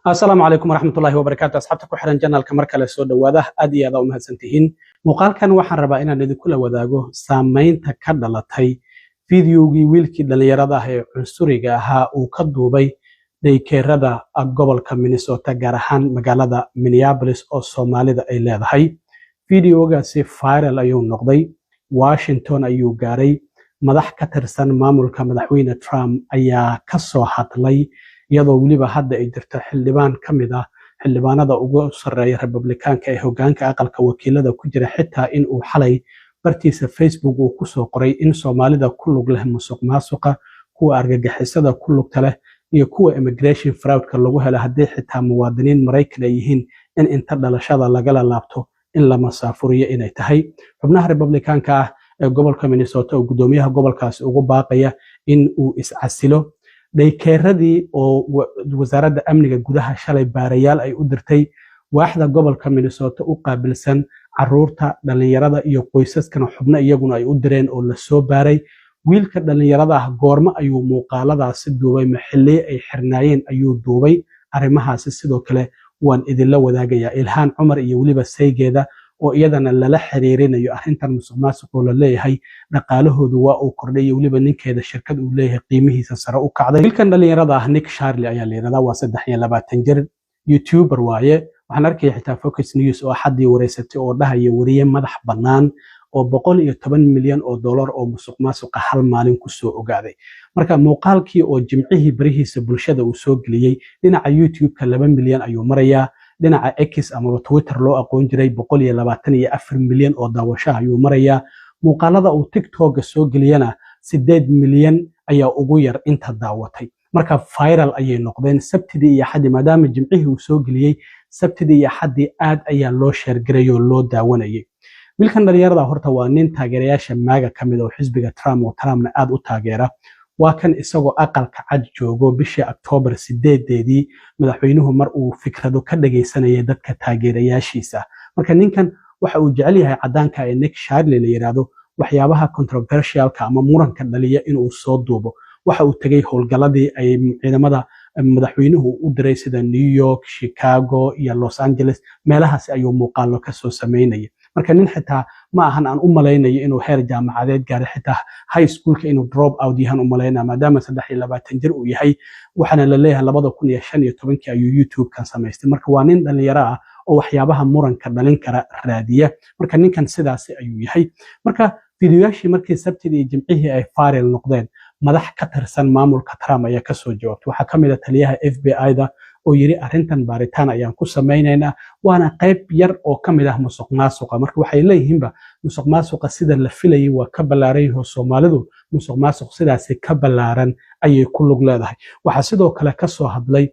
Asalaamu calaykum waraxmatullahi wabarakaatu. Asxaabta ku xiran channelka, mar kale soo dhowaada. Aad iyo aad u mahadsantihiin. Muuqaalkan waxaan rabaa inaan idinkula wadaago saameynta ka dhalatay fideogii wiilkii dhallinyarada ah ee cunsuriga ahaa uu ka duubay daycareada gobolka Minnesota, gaar ahaan magaalada Minneapolis oo Soomaalida ay leedahay. Fideogaasi viral ayuu noqday, Washington ayuu gaaray. Madax ka tirsan maamulka Madaxweyne Trump ayaa ka soo hadlay, iyadoo weliba hadda ay jirto xildhibaan ka mid ah xildhibaanada ugu sarreeya Republikaanka ee hogaanka Aqalka Wakiilada ku jira, xitaa in uu xalay bartiisa Facebook uu kusoo qoray in Soomaalida ku lug leh musuq maasuqa, kuwa argagixisada ku lugta leh iyo kuwa immigration fraudka lagu helo, haddii xitaa muwaadiniin Maraykan ay yihiin, in inta dhalashada lagala laabto in la masaafuriyo inay tahay. Xubnaha Republikaanka ah ee gobolka Minnesota oo guddoomiyaha gobolkaasi ugu baaqaya in uu iscasilo, daycareadii oo Wasaaradda Amniga Gudaha shalay baarayaal ay u dirtay, waaxda gobolka Minnesota u qaabilsan caruurta, dhallinyarada iyo qoysaskana xubno iyaguna ay u direen oo lasoo baaray. Wiilka dhallinyarada ah goormo ayuu muuqaaladaasi duubay? Ma xilliye ay xirnaayeen ayuu duubay? Arrimahaasi sidoo kale waan idinla wadaagayaa. Ilhaan Cumar iyo weliba saygeeda oo iyadana lala xiriirinayo arrintan musuq maasuq oo la leeyahay dhaqaalahoodu waa uu kordhay, iyo weliba ninkeeda shirkad uu leeyahay qiimihiisa sare u kacday. Wiilkan dhallinyarada ah Nick Shirley ayaa la yidhahdaa, waa 23 jir, YouTuber waaye. Waxaan arkaya xitaa Fox News oo Axaddii wareysatay oo dhahaya wariye madax bannaan oo 110 milyan oo dollar oo musuq maasuqa hal maalin kusoo ogaaday. Marka muuqaalkii oo Jimcihii barihiisa bulshada uu soo geliyey, dhinaca YouTube-ka 2 milyan ayuu marayaa, dhinaca X amaba Twitter loo aqoon jiray 124 milyan oo daawasho ayuu marayaa, muuqaalada uu TikToka soo geliyana 8 milyan ayaa ugu yar inta daawatay. Marka viral ayay noqdeen Sabtidii iyo Axaddii. Maadaama Jimcihii uu soo geliyey, Sabtidii iyo Axaddii aad ayaa loo share garay oo loo daawanayay. Wiilkan dhalinyarada horta waa nin taageerayaasha MAGA ka mid oo xisbiga Trump oo Trumpna aad u taageera. Waa kan isagoo Aqalka Cad joogo bishii Oktoobar 8-deedii, madaxweynuhu mar uu fikrado ka dhagaysanayay dadka taageerayaashiisa. Marka ninkan waxa uu jecel yahay caddaanka ee Nick Shirley la yidhaahdo waxyaabaha controversialka ama muranka dhaliya inuu soo duubo. Waxa uu tegey howlgalladii ay ciidamada madaxweynuhu u diray, sida New York, Chicago iyo Los Angeles. Meelahaasi ayuu muuqaalo kasoo sameynaya. Marka nin xitaa ma ahan aan u malaynayo inuu heer jaamacadeed gaaray, xitaa high schoolka inuu drop out yahan u malaynaya, maadaama 23 jir uu yahay. Waxaana la leeyahay 2015-kii ayuu YouTube-kan samaystay. Marka waa nin dhalinyaro ah oo waxyaabaha muranka dhalin kara raadiya. Marka ninkan sidaasi ayuu yahay. Marka fiidiyoyaashii markii Sabtidii iyo Jimcihii ay viral noqdeen, madax ka tirsan maamulka Trump ayaa kasoo jawaabtay. Waxaa ka mid ah taliyaha FBI-da oo yiri arrintan baaritaan ayaan ku samaynaynaa, waana qayb yar oo ka mid ah musuq maasuqa. Marka waxay leeyihiinba musuq maasuqa sida la filayay waa ka ballaaran yaho, Soomaalidu musuq maasuq sidaasi ka ballaaran ayay ku lug leedahay. Waxaa sidoo kale kasoo hadlay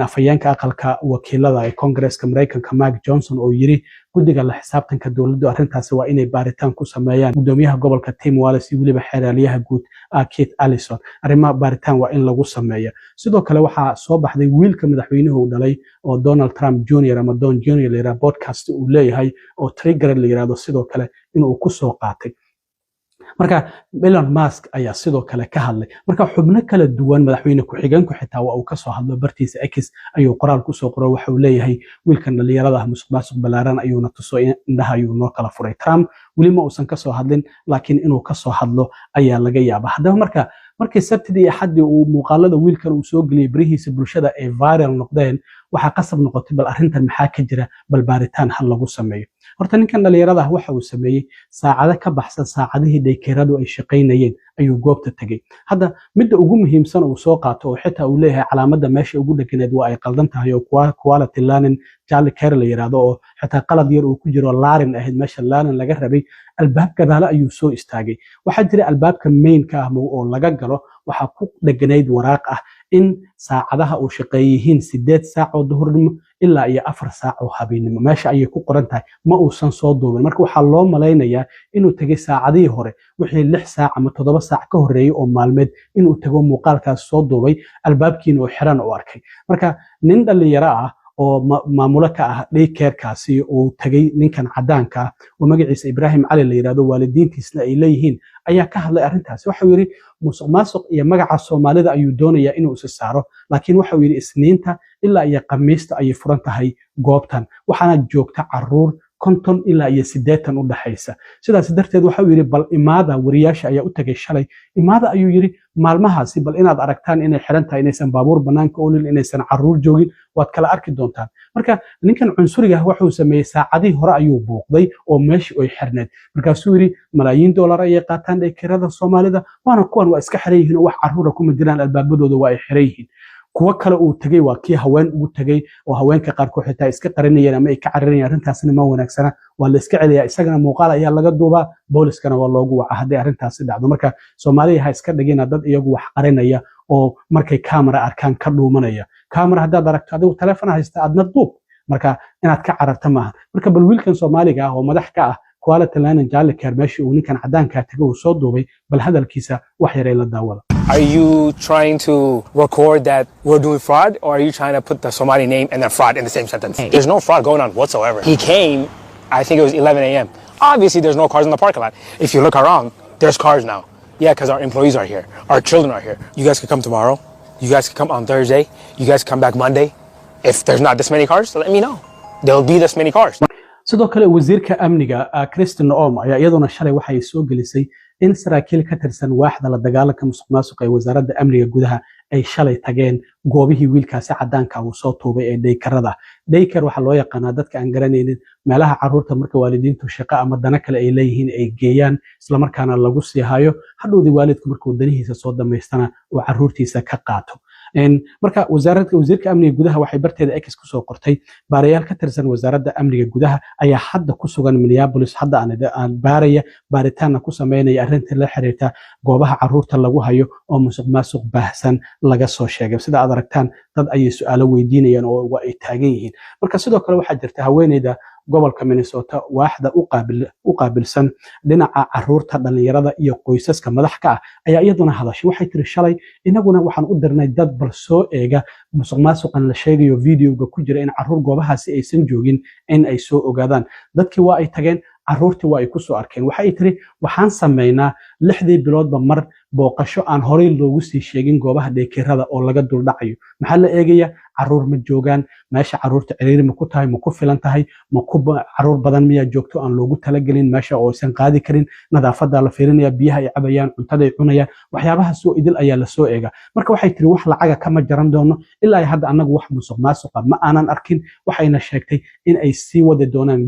afhayeenka Aqalka Wakiilada ee Koongareeska Maraykanka, Mike Johnson, oo yiri guddiga la xisaabtanka dowladdu arrintaasi waa inay baaritaan ku sameeyaan. Gudoomiyaha gobolka Tim Walz iyo weliba xeeraalyaha guud Keith Ellison, arrimaha baaritaan waa in lagu sameeya. Sidoo kale waxaa soo baxday wiilka madaxweynuhu uu dhalay oo Donald Trump Jr ama Don Jr la yidhaha, podcast uu leeyahay oo Trigger la yidhahdo sidoo kale inuu kusoo qaatay. Marka Elon Musk ayaa sidoo kale ka hadlay. Marka xubno kala duwan, madaxweyne ku-xigeenku xitaa waa uu kasoo hadlo, bartiisa X ayuu qoraal kusoo qoro. Waxa uu leeyahay wiilkan dhalinyarada ah musuq maasuq ballaaran ayuuna tuso, indhaha ayuu noo kala furay. Trump weli ma uusan kasoo hadlin, laakiin inuu kasoo hadlo ayaa laga yaabaa. Haddaba marka markii Sabtidii iyo Axaddii uu muuqaalada wiilkan uu soo geliyey barihiisa bulshada ay viral noqdeen, waxaa qasab noqotay bal arrintan maxaa ka jira, bal baaritaan hal lagu sameeyo. Horta ninkan dhalinyarada ah waxa uu sameeyey, saacado ka baxsan saacadihii daycareadu ay shaqaynayeen ayuu goobta tegey. Hadda midda ugu muhiimsan uu soo qaato oo xitaa uu leeyahay calaamadda meesha ugu dheganeed waa ay qaldan tahay, oo Quality Learning Child Care la yiraahdo, oo xitaa qalad yar uu ku jiro, Larin ahayd meesha Learning laga rabay. Albaab gadaale ayuu soo istaagay. Waxaa jira albaabka mainka ah oo laga galo, waxaa ku dheganayd waraaq ah in saacadaha uu shaqeeyihiin 8 saac oo duhurnimo ilaa iyo 4 saac oo habeennimo. Meesha ayay ku qoran tahay. Ma uusan soo duubin. Marka waxaa loo malaynayaa inuu tegay saacadihii hore, wixii 6 saac ama 7 saac ka horreeyey oo maalmeed, inuu tago muuqaalkaas soo duubay, albaabkiina oo xiran u arkay. Marka nin dhallinyaro ah Oo maamulo ka ah daycarekaasi uu tegey ninkan caddaanka ah oo magaciisa Ibraahim Cali la yidhahdo, waalidiintiisna ay leeyihiin, ayaa ka hadlay arrintaasi. Waxau yidhi musuq maasuq iyo magaca Soomaalida ayuu doonayaa inuu isa saaro, laakiin waxau yidhi Isniinta ilaa iyo Khamiista ayay furan tahay goobtan, waxaana joogta caruur 50 ilaa iyo 80 u dhexaysa. Sidaas darteed waxau yidhi bal imaada, wariyaasha ayaa u tegay shalay, imaada ayuu yidhi maalmahaasi, bal inaad aragtaan inay xiran tahay, inaysan baabuur bannaanka oolin, inaysan caruur joogin, waad kala arki doontaan. Marka ninkan cunsuriga ah wuxuu sameeyey, saacadihii hore ayuu buuqday oo meeshii ay xirneed. Markaasuu yidhi malaayiin dollar ayay qaataan daycareada Soomaalida, waana kuwan, waa iska xiran yihiin oo wax caruura kuma jiraan, albaabadooda waa ay xiran yihiin. Kuwo kale uu tegey waa kii haween ugu tegey oo haweenka qaarkood xitaa iska qarinayeen ama ay ka cararayeen. Arrintaasina ma wanaagsana, waa la iska celiyaa, isagana muuqaal ayaa laga duubaa, booliskana waa loogu waca hadday arrintaasi dhacdo. Marka Soomaaliya ha iska dhigina dad iyagu wax qarinaya oo markay camera arkaan ka dhuumanaya. Camera haddaad aragto, adigu taleefon haysta, aadna duub, marka inaad ka cararta maaha. Marka bal wiilkan Soomaaliga ah oo madax ka ah Quality Learning Childcare, meeshii uu ninkan caddaankaa tegay uu soo duubay, bal hadalkiisa wax yaray la daawada. Are you trying to record that we're doing fraud, or are you trying to put the Somali name and then fraud in the same sentence? There's no fraud going on whatsoever. He came, I think it was 11 a.m. Obviously, there's no cars in the parking lot. If you look around, there's cars now. Yeah, because our employees are here, our children are here. You guys could come tomorrow. You guys could come on Thursday. You guys come back Monday. If there's not this many cars, let me know. There'll be this many cars. Sidoo kale wasiirka amniga Kristi Noem ayaa iyaduna shalay waxay soo gelisay in saraakiil ka tirsan waaxda la dagaalanka musuqmaasuqa ee wasaaradda amniga gudaha ay shalay tageen goobihii wiilkaasi caddaanka uu soo tuubay ee daycareada. Daycare waxaa loo yaqaanaa, dadka aan garanaynin, meelaha caruurta marka waalidiintu shaqo ama dano kale ay leeyihiin ay geeyaan, islamarkaana lagu sii hayo, hadhowdii waalidku markuu danihiisa soo damaystana uu caruurtiisa ka qaato. Marka wasaaradda, wasiirka amniga gudaha waxay barteeda X kusoo qortay: baarayaal ka tirsan wasaaradda amniga gudaha ayaa hadda ku sugan Minneapolis, hadda aan baaraya, baaritaanna ku sameynaya arrinta la xiriirta goobaha caruurta lagu hayo oo musuq maasuq baahsan laga soo sheegay. Sida aad aragtaan, dad ayay su'aalo weydiinayaan oo waa ay taagan yihiin. Marka sidoo kale waxaa jirta haweeneyda gobolka Minnesota waaxda u qaabilsan dhinaca caruurta, dhalinyarada iyo qoysaska madax ka ah ayaa iyaduna hadashay. Waxay tiri shalay inaguna waxaan u dirnay dad bal soo eega musuq maasuqan la sheegayo, videoga ku jira, in caruur goobahaasi aysan joogin in ay soo ogaadaan. Dadkii waa ay tageen, caruurtii waa ay ku soo arkeen. Waxa ay tiri waxaan sameynaa 6dii biloodba mar booqasho aan horey loogu sii sheegin goobaha daycareada oo laga duldhacayo. Maxaa la eegaya? Caruur ma joogaan meesha? Caruurta ciriiri ma ku tahay? Ma ku filan tahay? Ma ku caruur badan miyaa joogto aan loogu talagelin meesha oo aysan qaadi karin? Nadaafadda la fiirinaya, biyaha ay cabayaan, cuntada ay cunayaan, waxyaabaha soo idil ayaa lasoo eega. Marka waxay tiri wax lacaga kama jaran doono, ilaa hadda annagu wax musuq maasuqa ma aanan arkin. Waxayna sheegtay in ay sii wadi doonaan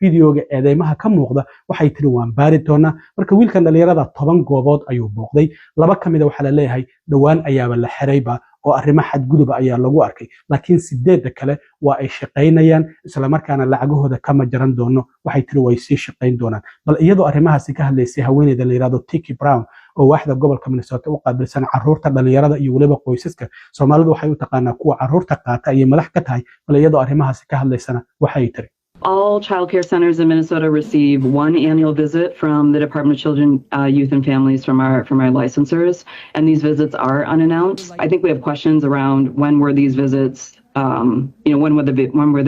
videoga eedeymaha ka muuqda. Waxay tiri waan baari doonaa. Marka wiilkan dhalinyarada 10 goobood ayuu booqday, laba ka mida waxaa la leeyahay dhowaan ayaaba la xirayba oo arrimo xadguduba ayaa lagu arkay, laakiin sideedda kale waa ay shaqaynayaan, islamarkaana lacagahooda kama jaran doono, waxay tiri, way sii shaqayn doonaan. Bal iyadoo arrimahaasi ka hadlaysay haweeneyda la yidhahdo Tiki Brown oo waaxda gobolka Minnesota u qaabilsan caruurta, dhalinyarada iyo weliba qoysaska, Soomaalidu waxay u taqaanaa kuwa caruurta qaata, ayay madax ka tahay. Bal iyadoo arrimahaasi ka hadlaysana waxay tiri: All child care centers in Minnesota receive one annual visit from the Department of Children, Youth and Families from our licensors, and these visits are unannounced. I think we have questions around when were these visits, when were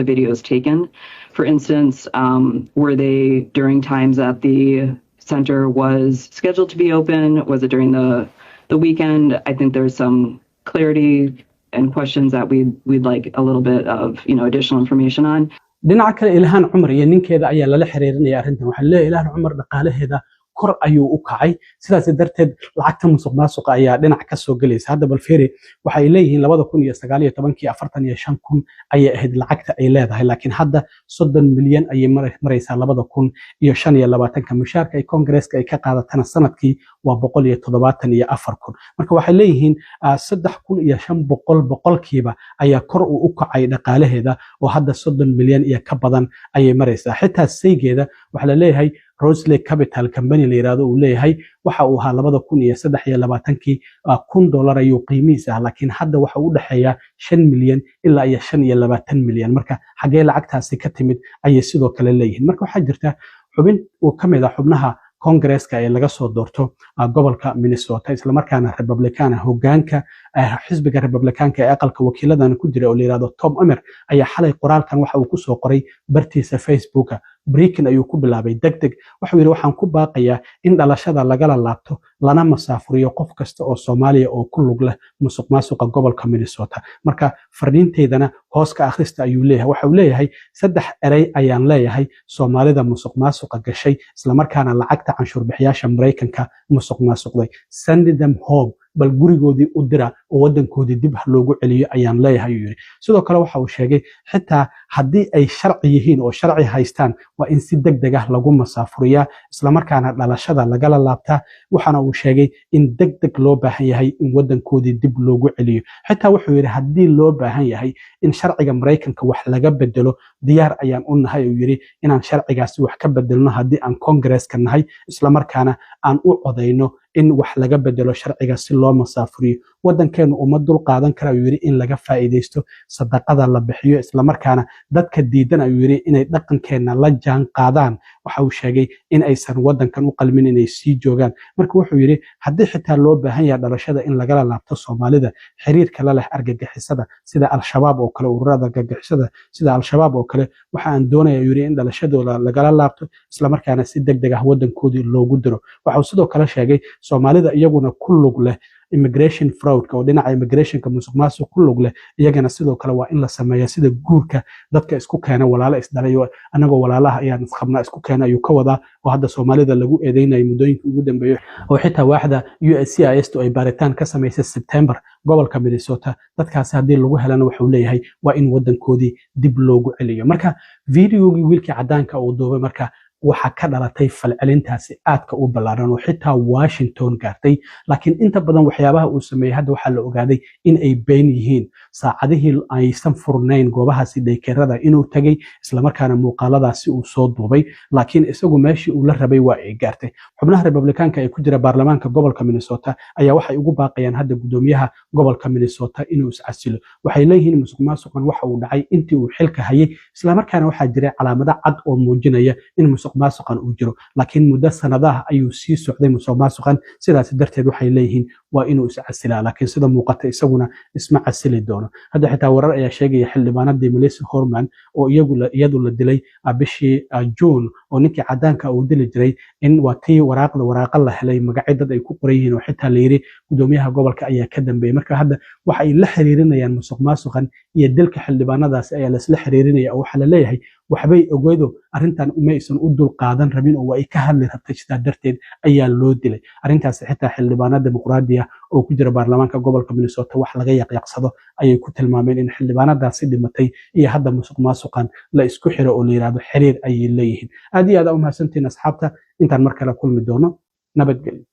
the videos taken? For instance, were they during times that the center was scheduled to be open? Was it during the weekend? I think there's some clarity and questions that we'd like a little bit of additional information on. Dhinaca kale, Ilhaan Cumar iyo ninkeeda ayaa lala xiriirinaya arrintan. Waxaa leeyahay Ilhaan Cumar dhaqaalaheeda kor ayuu u kacay, sidaas darteed lacagta musuq maasuqa ayaa dhinac ka soo gelaysa. Hadda bal fiiri, waxay leeyihiin 2019-kii 45,000 ayay ahayd lacagta ay leedahay, laakiin hadda 30 milyan ayay maraysaa 2025-ka. Mushaarka ay Kongareeska ay ka qaadatana sanadkii waa 174,000. Marka waxay leeyihiin 3,500% ayaa kor uu u kacay dhaqaalaheeda oo hadda 30 milyan iyo ka badan ayay maraysaa. Xitaa saygeeda waxaa la leeyahay Roselake Capital company la yirahdo uu leeyahay waxa uu ahaa 2023-kii $1,000 ayuu qiimihiisa ah, laakiin hadda waxa u dhexeeya 5 milyan ilaa iyo 25 milyan. Marka xaggee lacagtaasi ka timid ayay sidoo kale leeyihiin. Marka waxaa jirta xubin uu ka mid ah xubnaha Kongareeska ee laga soo doorto gobolka Minnesota, islamarkaana Republicana, hogaanka xisbiga Republicaanka ee aqalka wakiiladan ku jira oo la yirahdo Tom Emmer, ayaa xalay qoraalkan waxa uu kusoo qoray bartiisa Facebooka. "Breaking" ayuu ku bilaabay. Deg deg waxuu yidhi, "Waxaan ku baaqayaa in dhalashada lagala laabto lana masaafuriyo qof kasta oo Soomaaliya oo ku lug leh musuq maasuqa gobolka Minnesota. Marka fariinteydana hoos ka akhrista," ayuu leeyahay. Waxa uu leeyahay, "Saddex erey ayaan leeyahay Soomaalida musuq maasuqa gashay, islamarkaana lacagta canshuur bixiyaasha Maraykanka musuq maasuqday. Send them home, bal gurigoodii u dira oo waddankoodii dib ha loogu celiyo ayaan leeyahay," ayuu yidhi. Sidoo kale waxa uu sheegay, xitaa haddii ay sharci yihiin oo sharci haystaan, waa in si deg deg ah lagu masaafuriyaa, islamarkaana dhalashada lagala laabtaa. Waxaana uu sheegay in deg deg loo baahan yahay in waddankoodii dib loogu celiyo. Xitaa wuxuu yidhi, haddii loo baahan yahay in sharciga Maraykanka wax laga bedelo, diyaar ayaan u nahay, uu yidhi, inaan sharcigaasi wax ka bedelno haddii aan Kongareeska nahay, islamarkaana aan u codayno in wax laga bedelo sharciga si loo masaafuriyo. Waddankeenu uma dul qaadan kara, ayuu yidhi, in laga faa'iidaysto sadaqada la bixiyo, islamarkaana dadka diidan, ayuu yidhi, inay dhaqankeenna la jaan qaadaan, waxa uu sheegay in aysan waddankan u qalmin inay sii joogaan. Marka wuxuu yidhi, haddii xitaa loo baahan yahay dhalashada in lagala laabto Soomaalida xiriirka la leh argagixisada sida Al-Shabaab oo kale, ururada argagixisada sida Al-Shabaab oo kale, waxa aan doonaya, yidhi, in dhalashadooda lagala laabto, islamarkaana si deg deg ah waddankoodii loogu diro. Waxa uu sidoo kale sheegay Soomaalida iyaguna ku lug leh immigration fraudka oo dhinaca immigrationka musuq maasuq ku lug leh, iyagana sidoo kale waa in la sameeya sida guurka dadka isku keena, walaalo isdhalay, anagoo walaalaha ayaan isqabnaa isku keena ayuu ka wadaa, oo hadda Soomaalida lagu eedeynayo muddooyinkii ugu dambeeyay, oo xitaa waaxda USCIS ay baaritaan ka samaysay September gobolka Minnesota. Dadkaasi haddii lagu helana, wuxuu leeyahay, waa in waddankoodii dib loogu celiyo. Marka videogii wiilkii caddaanka uu duubay, marka waxaa ka dhalatay falcelintaasi aadka u ballaaran oo xitaa Washington gaartay. Laakiin inta badan waxyaabaha uu sameeyey hadda waxaa la ogaaday in ay been yihiin. Saacadihii aysan furnayn goobahaasi daycareada inuu tegey, islamarkaana muuqaaladaasi uu soo duubay, laakiin isagu meeshii uu la rabay waa ay gaartay. Xubnaha Republikaanka ee ku jira baarlamaanka gobolka Minnesota ayaa waxay ugu baaqayaan hadda guddoomiyaha gobolka Minnesota inuu iscasilo. Waxay leeyihiin, musuq maasuqan waxa uu dhacay intii uu xilka hayay, islamarkaana waxaa jira calaamado cad oo muujinaya in musuq maasuqan uu jiro, laakiin muddo sanadaha ayuu sii socday musuq maasuqan. Sidaas darteed waxay leeyihiin waa inuu iscasilaa, laakiin sida muuqata isaguna isma casili doono. Hadda xitaa warar ayaa sheegaya xildhibaanadii Melissa Hortman oo iyadu la dilay bishii Juun oo ninkii cadaanka uu dili jiray, in waa tii waraaqda waraaqa la helay magacyo dad ay ku qoran yihiin oo xitaa la yiri gudoomiyaha gobolka ayaa ka dambeeyay. Marka hadda waxa ay la xiriirinayaan musuq maasuqan iyo dilka xildhibaanadaasi ayaa laisla xiriirinaya, oo waxaa la leeyahay waxbay ogeydo, arrintan uma aysan u dul qaadan rabin oo waa ay ka hadli rabtay, sidaa darteed ayaa loo dilay. Arrintaasi xitaa xildhibaano Dimuqraadi ah oo ku jira baarlamaanka gobolka Minnesota wax laga yaqyaqsado ayay ku tilmaameen in xildhibaanadaasi dhimatay iyo hadda musuq maasuqan la isku xiro oo la yidhaahdo xiriir ayay leeyihiin. Aad iyo aad aa u mahadsantihiin asxaabta. Intaan mar kale kulmi doono, nabadgelyo.